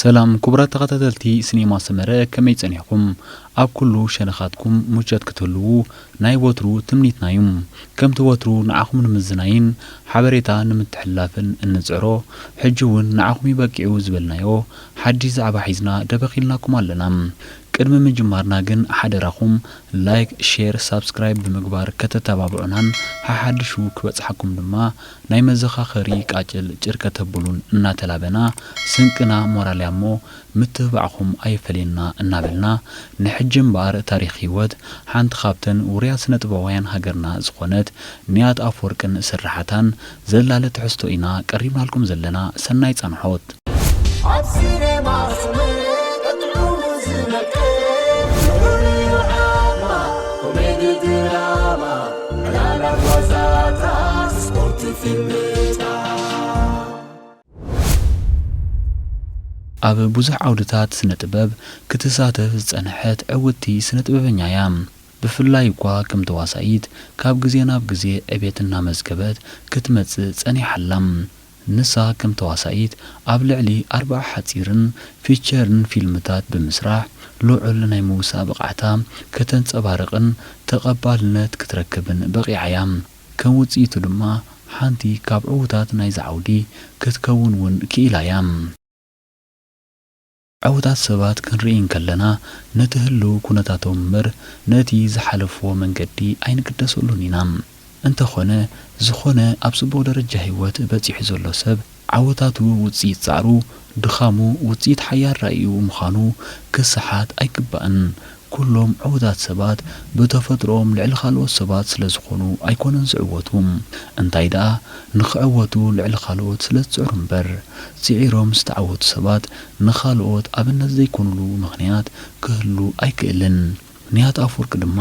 ሰላም ክቡራት ተኸታተልቲ ሲኔማ ሰመረ፣ ከመይ ጸኒሕኩም? ኣብ ኩሉ ሸነኻትኩም ምቾት ክትህልዉ ናይ ወትሩ ትምኒትና እዩ። ከምቲ ወትሩ ንዓኹም ንምዝናይን ሓበሬታ ንምትሕልላፍን እንጽዕሮ፣ ሕጂ እውን ንዓኹም እዩ በቂዑ ዝበልናዮ ሓድሽ ዛዕባ ሒዝና ደበኽ ኢልናኩም ኣለና። ቅድሚ ምጅማርና ግን ሓደራኹም ላይክ፣ ሼር፣ ሳብስክራይብ ብምግባር ከተተባብዑናን ሓሓድሹ ክበጽሓኩም ድማ ናይ መዘኻኸሪ ቃጭል ጭር ከተብሉን እናተላበና፣ ስንቅና ሞራል እያ እሞ ምትብባዕኹም ኣይፈለየና እናበልና፣ ንሕጂ እምበኣር ታሪኽ ህይወት ሓንቲ ካብተን ውሩያት ስነ ጥበባውያን ሃገርና ዝኾነት ንያት ኣፈወርቅን ስርሓታን ዘላለ ትሕዝቶ ኢና ቀሪብናልኩም ዘለና። ሰናይ ጻንሖት። ኣብ ሲኔማ ሰመረ ቀጥዑ ዝነቅል፣ ኮሜዲ ድራማ፣ ዕላላት ዋዛታት፣ ስፖርት ፊልምታት። ኣብ ብዙሕ ዓውድታት ስነ ጥበብ ክትሳተፍ ዝጸንሐት ዕውትቲ ስነ ጥበበኛ እያ። ብፍላይ እኳ ከም ተዋሳኢት ካብ ግዜ ናብ ግዜ ዕቤት እናመዝገበት ክትመጽእ ጸኒሓ ኣላ። ንሳ ከም ተዋሳኢት ኣብ ልዕሊ ኣርብዓ ሓጺርን ፊቸርን ፊልምታት ብምስራሕ ልዑል ናይ ምውሳእ ብቕዓታ ከተንጸባርቕን ተቐባልነት ክትረክብን በቒዓ እያ። ከም ውጽኢቱ ድማ ሓንቲ ካብ ዕዉታት ናይዚ ዓውዲ ክትከውን እውን ክኢላ እያ። ዕዉታት ሰባት ክንርኢ እንከለና፣ ነቲ ህሉው ኩነታቶም እምበር፣ ነቲ ዝሓለፍዎ መንገዲ ኣይንግደሰሉን ኢና። እንተኾነ፣ ዝኾነ ኣብ ጽቡቕ ደረጃ ህይወት በጺሑ ዘሎ ሰብ፣ ዓወታቱ ውጽኢት ጻዕሩ፣ ድኻሙ ውጽኢት ሓያል ራእዩ ምዃኑ ክሰሓት ኣይግባእን። ኩሎም ዕዉታት ሰባት ብተፈጥሮኦም ልዕሊ ካልኦት ሰባት ስለ ዝኾኑ ኣይኮኑን ዝዕወቱ። እንታይ ደኣ፣ ንኽዕወቱ ልዕሊ ካልኦት ስለ ዝጽዕሩ እምበር። ስዒሮም ዝተዓወቱ ሰባት ንኻልኦት ኣብነት ዘይኮኑሉ ምኽንያት ክህሉ ኣይክእልን። ንያት ኣፈወርቂ ድማ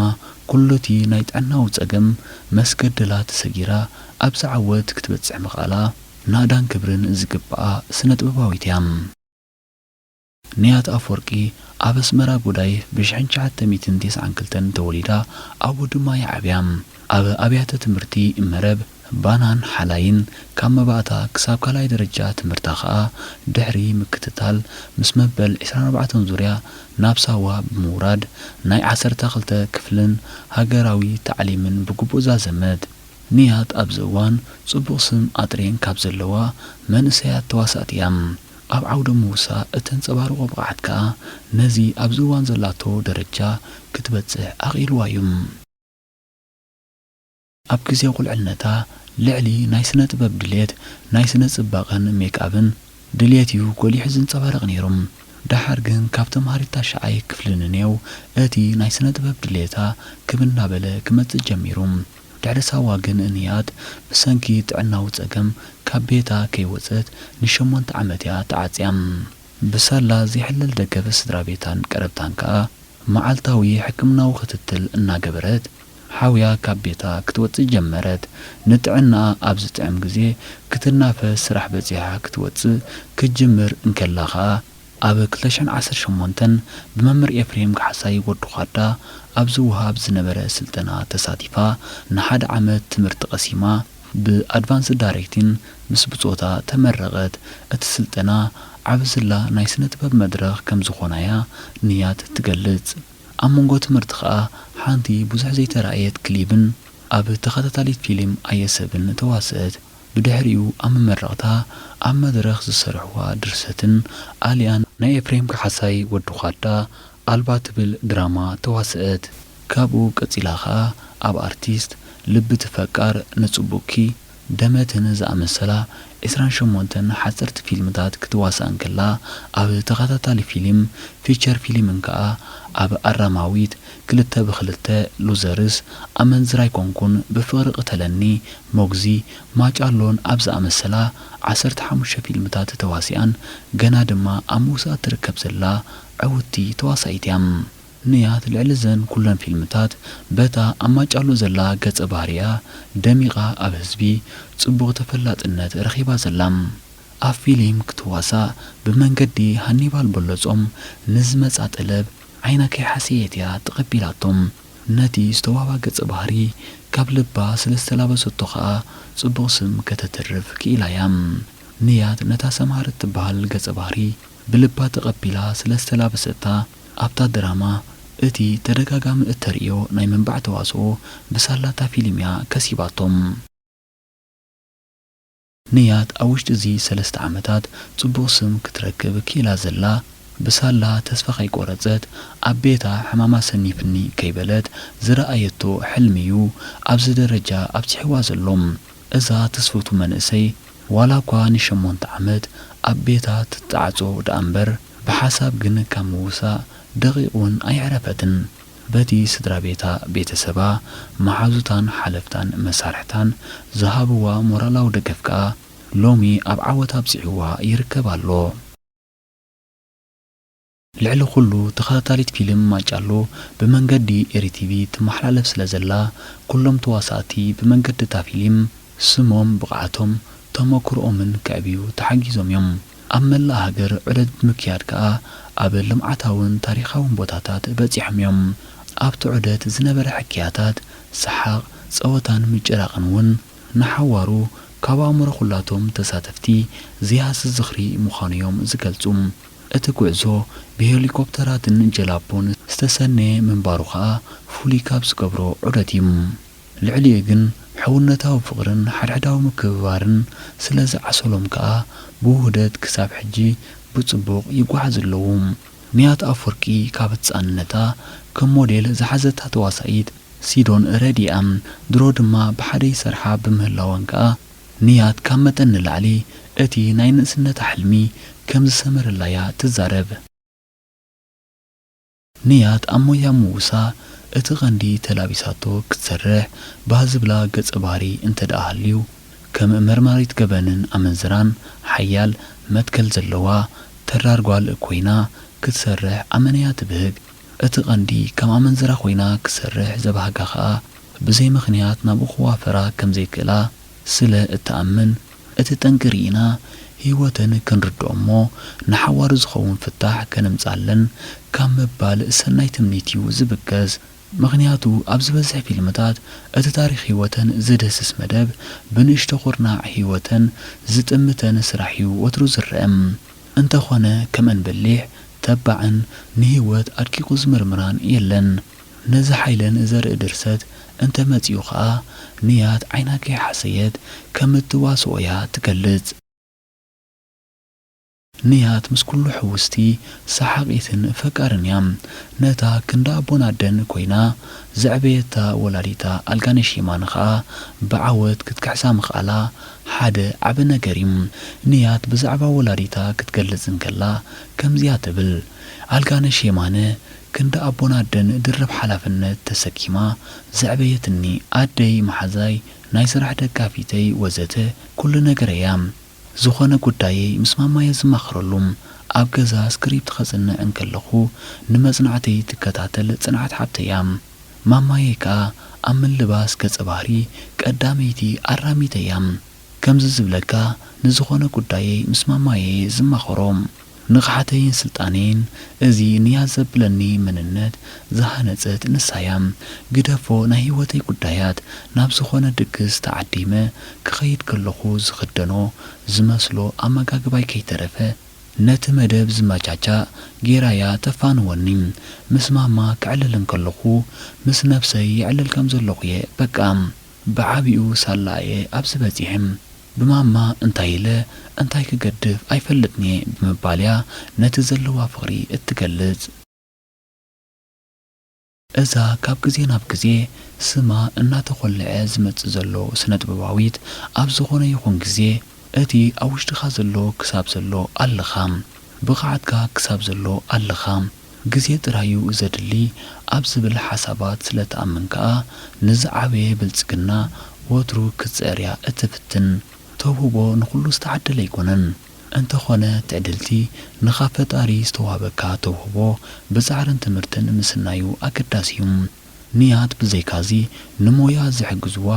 ኩሉቲ ናይ ጥዕናዊ ጸገም መስገደላ ተሰጊራ ኣብዚ ዓወት ክትበጽሕ ምኽኣላ ናእዳን ክብርን ዝግብኣ ስነ ጥበባዊት እያ። ንያት ኣፈወርቂ ኣብ ኣስመራ ጎዳይፍ ብሽሕን ትሽዓተ ሚእትን ተስዓን ክልተን ተወሊዳ ኣብኡ ድማ ይዓብያ። ኣብ ኣብያተ ትምህርቲ መረብ፣ ባናን ሓላይን ካብ መባእታ ክሳብ ካልኣይ ደረጃ ትምህርታ ከኣ ድሕሪ ምክትታል ምስ መበል ዕስራን ኣርባዕተን ዙርያ ናብ ሳዋ ብምውራድ ናይ ዓሰርተ ክልተ ክፍልን ሃገራዊ ታዕሊምን ብግቡእ ዛዘመት። ንያት ኣብዚ እዋን ጽቡቕ ስም ኣጥርየን ካብ ዘለዋ መንእሰያት ተዋሳእቲ እያ። ኣብ ዓውደ ምውሳእ እተንጸባርቖ ብቕዓት ከኣ ነዚ ኣብዚ እዋን ዘላቶ ደረጃ ክትበጽሕ ኣኽኢልዋ እዩ። ኣብ ግዜ ቁልዕነታ ልዕሊ ናይ ስነ ጥበብ ድሌት ናይ ስነ ጽባቐን ሜክኣብን ድሌት እዩ ጎሊሑ ዝንጸባረቕ ነይሩ። ደሓር ግን ካብ ተምሃሪት ታሽዓይ ክፍሊ ንኔው እቲ ናይ ስነ ጥበብ ድሌታ ክብ እናበለ ክመጽእ ጀሚሩ። ድሕሪ ሳዋ ግን ንያት ብሰንኪ ጥዕናዊ ጸገም ካብ ቤታ ከይወጸት ንሸሞንተ ዓመት እያ ተዓጽያ። ብሳላ ዘይሕለል ደገፍ ስድራ ቤታን ቀረብታን ከኣ መዓልታዊ ሕክምናዊ ክትትል እናገበረት ሓውያ ካብ ቤታ ክትወጽእ ጀመረት። ንጥዕናኣ ኣብ ዝጥዕም ግዜ ክትናፈስ ስራሕ በጺሓ ክትወጽእ ክትጅምር እንከላ ከኣ ኣብ ክልተ ሽሕን ዓሰርተ ሸሞንተን ብመምህር ኤፍሬም ካሕሳይ ወዲ ዃዳ ኣብ ዝወሃብ ዝነበረ ስልጠና ተሳቲፋ ንሓደ ዓመት ትምህርቲ ቀሲማ። ብኣድቫንስድ ዳይሬክቲን ምስ ብጾታ ተመረቐት። እቲ ስልጠና ዓቢ ዝላ ናይ ስነ ጥበብ መድረኽ ከም ዝኾናያ ንያት ትገልጽ። ኣብ መንጎ ትምህርቲ ከኣ ሓንቲ ብዙሕ ዘይተራእየት ክሊብን ኣብ ተኸታታሊት ፊልም ኣየሰብን ተዋስአት። ብድሕሪኡ ኣብ መመረቕታ ኣብ መድረኽ ዝሰርሕዋ ድርሰትን ኣልያን ናይ ኤፍሬም ካሕሳይ ወዲ ዃዳ ኣልባ ትብል ድራማ ተዋስአት። ካብኡ ቀጺላ ኸኣ ኣብ ኣርቲስት፣ ልቢ ትፈቃር፣ ንጽቡቅኪ፣ ደመትን ዝኣመሰላ ዕስራን ሸሞንተን ሓጸርቲ ፊልምታት ክትዋሳእ እንከላ፣ ኣብ ተኸታታሊ ፊልም፣ ፊቸር ፊልምን ከኣ ኣብ ኣራማዊት፣ ክልተ ብኽልተ፣ ሉዘርስ፣ ኣመንዝራ ኣይኮንኩን፣ ብፍቕሪ ቅተለኒ፣ መጉዚ፣ ማጫሎን ኣብ ዝኣመሰላ ዓሰርተ ሓሙሽተ ፊልምታት ተዋሲኣን ገና ድማ ኣብ ምውሳእ ትርከብ ዘላ ዕውትቲ ተዋሳኢት እያ። ንያት ልዕሊ ዘን ኩለን ፊልምታት በታ ኣብ ማጫሎ ዘላ ገጸ ባህሪኣ ደሚቓ ኣብ ህዝቢ ጽቡቕ ተፈላጥነት ረኺባ ዘላ። ኣብ ፊልም ክትዋሳእ ብመንገዲ ሃኒባል በለጾም ንዝመጻ ጠለብ ዓይና ከይሓሰየት እያ ተቐቢላቶም። ነቲ ዝተዋህባ ገጸ ባህሪ ካብ ልባ ስለ ዝተላበሰቶ ኸኣ ጽቡቕ ስም ከተትርፍ ክኢላ እያ። ንያት ነታ ሰምሃር እትበሃል ገጸ ባህሪ ብልባ ተቐቢላ ስለ ዝተላበሰታ፣ ኣብታ ድራማ እቲ ተደጋጋሚ እተርእዮ ናይ ምንባዕ ተዋስኦ ብሳላታ ፊልም እያ ከሲባቶም። ንያት ኣብ ውሽጢ እዚ ሰለስተ ዓመታት ጽቡቕ ስም ክትረክብ ክኢላ ዘላ፣ ብሳላ ተስፋ ከይቆረጸት፣ ኣብ ቤታ ሕማማ ሰኒፍኒ ከይበለት ዝረኣየቶ ሕልሚ እዩ ኣብዚ ደረጃ ኣብጺሕዋ ዘሎ። እዛ ትስፍቱ መንእሰይ፣ ዋላ እኳ ንሸሞንተ ዓመት ኣብ ቤታ ትጠዓጾ ደኣ እምበር፣ ብሓሳብ ግን ካብ ምውሳእ ደቒቕ እውን ኣየዕረፈትን። በቲ ስድራ ቤታ፣ ቤተሰባ፣ መሓዙታን ሓለፍታን መሳርሕታን ዝሃብዋ ሞራላዊ ደገፍ ከኣ፣ ሎሚ ኣብ ዓወት ኣብጺሕዋ ይርከብ ኣሎ። ልዕሊ ኩሉ፣ ተኸታታሊት ፊልም ማጫሎ ብመንገዲ ኤሪ ቲቪ ትመሓላለፍ ስለ ዘላ፣ ኩሎም ተዋሳእቲ ብመንገዲ እታ ፊልም ስሞም፣ ብቕዓቶም፣ ተመክሮኦምን ከዕብዩ ተሓጊዞም እዮም። ኣብ መላእ ሃገር ዑደት ብምክያድ ከኣ፣ ኣብ ልምዓታውን ታሪኻውን ቦታታት በጺሖም እዮም። ኣብቲ ዑደት ዝነበረ ሕክያታት፣ ሰሓቕ፣ ጸወታን ምጭራቕን እውን ንሓዋሩ ካብ ኣእምሮ ኩላቶም ተሳተፍቲ ዘይሃስስ ዝኽሪ ምዃኑ እዮም ዝገልጹ። እቲ ጉዕዞ ብሄሊኮፕተራትን ጀላቦን ዝተሰነየ ምንባሩ ከኣ ፍሉይ ካብ ዝገብሮ ዑደት እዩ። ልዕሊኡ ግን፣ ሕውነታዊ ፍቕርን ሓድሕዳዊ ምክብባርን ስለ ዝዓሰሎም ከኣ፣ ብውህደት ክሳብ ሕጂ ብጽቡቕ ይጓዓዙ ኣለዉ። ንያት ኣፍወርቂ ካብ ህጻንነታ ከም ሞዴል ዝሓዘታ ተዋሳኢት ሲዶን ረዲኣ፣ ድሮ ድማ ብሓደ ይሰርሓ ብምህላወን ከኣ፣ ንያት ካብ መጠን ንላዕሊ እቲ ናይ ንእስነታ ሕልሚ ከም ዝሰመረላ'ያ ትዛረብ። ንያት ኣብ ሞያ ምውሳ እቲ ቀንዲ ተላቢሳቶ ክትሰርሕ ባህ ዝብላ ገጸ ባህሪ እንተ ደኣ ሃልዩ፣ ከም መርማሪት ገበንን ኣመንዝራን ሓያል መትከል ዘለዋ ተራር ጓል ኮይና ክትሰርሕ ኣመነ'ያ ትብህግ። እቲ ቀንዲ ከም ኣመንዝራ ኮይና ክትሰርሕ ዘባህጋ ከኣ፣ ብዘይ ምኽንያት ናብኡ ክዋፈራ ከም ዘይክእላ ስለ እትኣምን፣ እቲ ጠንቂ ርኢና ህይወተን ክንርድኦ እሞ ንሓዋሩ ዝኸውን ፍታሕ ከነምጽኣለን ካብ ምባል ሰናይ ትምኒት እዩ ዝብገስ። ምኽንያቱ ኣብ ዝበዝሕ ፊልምታት እቲ ታሪኽ ህይወተን ዝድህስስ መደብ ብንእሽቶ ኩርናዕ ህይወተን ዝጥምተን ስራሕ እዩ ወትሩ ዝረአ። እንተኾነ ከምአን በሊሕ፣ ተባዕን ንህይወት ኣድቂቑ ዝምርምራን የለን። ነዚ ሓይለን ዘርኢ ድርሰት እንተ መጺኡ ኸኣ ንያት ዓይና ከይሓሰየት ከም እትዋስኦ እያ ትገልጽ። ንያት ምስ ኩሉ ሕውስቲ ሰሓቒትን ፈቃርን እያ። ነታ ክንዲ ኣቦን ኣደን ኮይና ዘዕበየታ ወላዲታ ኣልጋነሽ የማነ ኸኣ ብዓወት ክትክሕሳ ምኽኣላ ሓደ ዓቢ ነገር እዩ። ንያት ብዛዕባ ወላዲታ ክትገልጽ እንከላ ከምዚኣ ትብል፣ ኣልጋነሽ የማነ ክንዲ ኣቦን ኣደን ድርብ ሓላፍነት ተሰኪማ ዘዕበየትኒ፣ ኣደይ፣ መሓዛይ፣ ናይ ስራሕ ደጋፊተይ ወዘተ ኩሉ ነገረይ እያ። ዝኾነ ጉዳየይ ምስ ማማየ ዝማኸረሉ፣ ኣብ ገዛ ስክሪፕት ከጽንዕ እንከለኹ ንመጽናዕተይ ትከታተል ጽንዓት ሓብተይ እያ። ማማየ ከኣ ኣብ ምልባስ ገጸ ባህሪ ቀዳመይቲ ኣራሚተይ እያ። ከምዚ ዝብለካ፣ ንዝኾነ ጉዳየይ ምስ ማማየ ዝማኸሮ። ንቕሓተይን ስልጣነይን፣ እዚ ንያ ዘብለኒ መንነት ዝሃነጸት ንሳ እያ። ግደፎ ናይ ህይወተይ ጉዳያት፣ ናብ ዝኾነ ድግስ ተዓዲመ ክኸይድ ከለኹ ዝኽደኖ ዝመስሎ ኣመጋግባይ ከይተረፈ፣ ነቲ መደብ ዝመቻቻእ ጌራ'ያ ተፋንወኒ። ምስ ማማ ከዕልል እንከለኹ፣ ምስ ነብሰይ የዕልል ከም ዘለኹ'የ በቃ። ብዓቢኡ ሳላ እየ ኣብዚ በጺሐ። ብማማ እንታይ ኢለ እንታይ ክገድፍ ኣይፈልጥን'የ ብምባል'ያ ነቲ ዘለዋ ፍቕሪ እትገልጽ። እዛ ካብ ግዜ ናብ ግዜ ስማ እናተኾልዐ ዝመጽእ ዘሎ ስነ-ጥበባዊት፣ ኣብ ዝኾነ ይኹን ግዜ፣ እቲ ኣብ ውሽጥኻ ዘሎ ክሳብ ዘሎ ኣለኻ፣ ብቕዓትካ ክሳብ ዘሎ ኣለኻ፣ ግዜ ጥራይ እዩ ዘድሊ ኣብ ዝብል ሓሳባት ስለ ትኣምን ከኣ፣ ንዝዓበየ ብልጽግና ወትሩ ክትጽዕር እያ እትፍትን። ተውህቦ ንኹሉ ዝተዓደለ ኣይኮነን። እንተኾነ፣ ትዕድልቲ ንኻብ ፈጣሪ ዝተዋህበካ ተውህቦ ብጻዕርን ትምህርትን ምስናዩ ኣገዳሲ እዩ። ንያት ብዘይካዚ ንሞያ ዝሕግዝዋ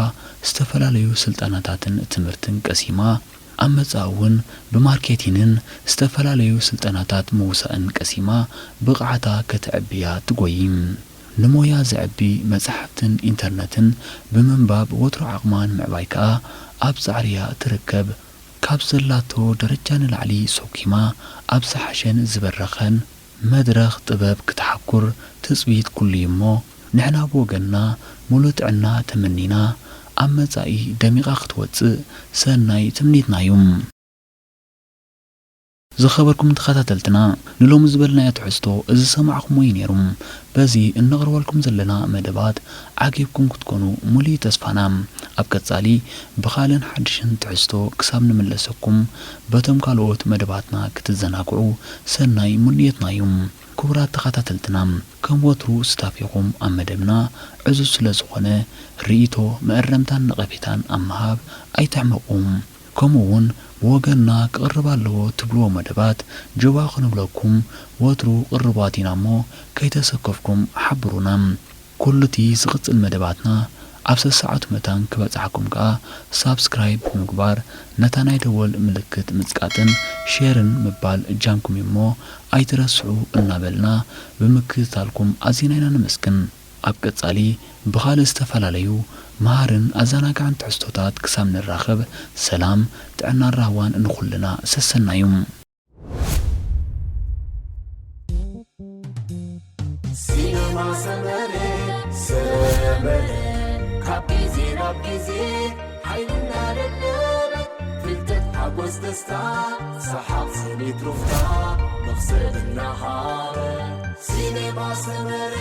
ዝተፈላለዩ ስልጠናታትን ትምህርትን ቀሲማ፣ ኣብ መጻኢ እውን ብማርኬቲንን ዝተፈላለዩ ስልጠናታት ምውሳእን ቀሲማ ብቕዓታ ከተዕብያ ትጎዪ። ንሞያ ዘዕቢ መጻሕፍትን ኢንተርነትን ብምንባብ ወትሩ ዓቕማ ንምዕባይ ከኣ ኣብ ጻዕሪ እያ ትርከብ። ካብ ዘላቶ ደረጃ ንላዕሊ ሰኪማ ኣብ ዝሓሸን ዝበረኸን መድረኽ ጥበብ ክትሓኩር ትጽቢት ኩሉ እዩ እሞ፣ ንሕና ብወገንና ሙሉእ ጥዕና ተመኒና፣ ኣብ መጻኢ ደሚቓ ክትወጽእ ሰናይ ትምኒትና እዩ። ዝኸበርኩም ተኸታተልትና፣ ንሎሚ ዝበልናዮ ትሕዝቶ እዚ ዝሰማዕኹምዎ እዩ ነይሩ። በዚ እነቕርበልኩም ዘለና መደባት ዓጊብኩም ክትኮኑ ሙሉእ ተስፋና። ኣብ ቀጻሊ ብኻልእን ሓድሽን ትሕዝቶ ክሳብ ንምለሰኩም፣ በቶም ካልኦት መደባትና ክትዘናግዑ ሰናይ ምንዮትና እዩ። ክቡራት ተኸታተልትና፣ ከም ወትሩ ስታፍ ኢኹም ኣብ መደብና ዕዙዝ ስለ ዝኾነ፣ ርእይቶ፣ መእረምታን ነቐፌታን ኣብ ምሃብ ኣይትሕመቑ። ከምኡ እውን ብወገንና ክቕርብ ኣለዎ ትብልዎ መደባት ጆባ ክንብለኩም ወትሩ ቅሩባት ኢና እሞ ከይተሰከፍኩም ሓብሩና። ኩሉ እቲ ዝቕጽል መደባትና ኣብ ሰሰዓቱ መታን ክበጽሓኩም ከኣ ሳብስክራይብ ብምግባር ነታ ናይ ደወል ምልክት ምጽቃጥን ሼርን ምባል እጃምኩም እዩ እሞ ኣይትረስዑ እናበልና ብምክትታልኩም ኣዚና ኢና ነመስግን። ኣብ ቀጻሊ ብኻልእ ዝተፈላለዩ መሃርን ኣዘናጋዕን ትሕዝቶታት ክሳብ ንራኸብ፣ ሰላም፣ ጥዕናን ራህዋን ንኹልና ሰሰናዩ። ሲነማ ሰመረ ሰመረ ካብ ግዜ ናብ ግዜ ሓይልና ለለበ ፍልጠት ሓጎስ ደስታ ሰሓቕ ስኒት ሩፍታ መኽሰብ እናሃበ ሲነማ ሰመረ